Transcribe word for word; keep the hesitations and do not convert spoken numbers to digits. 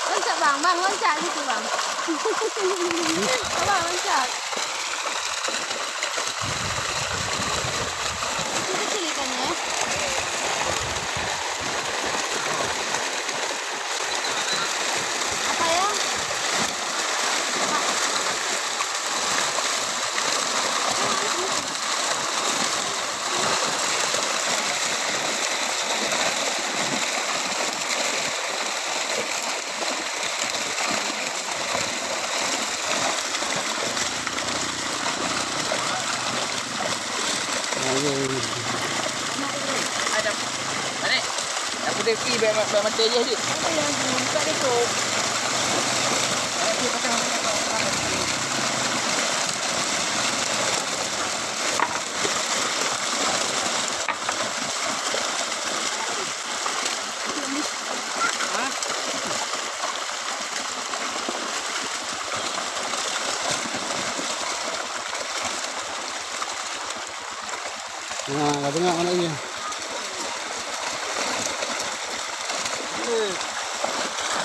Loncat, Bang. Bang, loncat situ, Bang. Abang, loncat. Kecil-kecil ikannya, ya. Apa, ya? Ayo. Ada. Mana? Aku dah pergi, biar, biar mata je, Dik. Ada yang buka dia tu. Nah, ka teungoh aneuk nyan.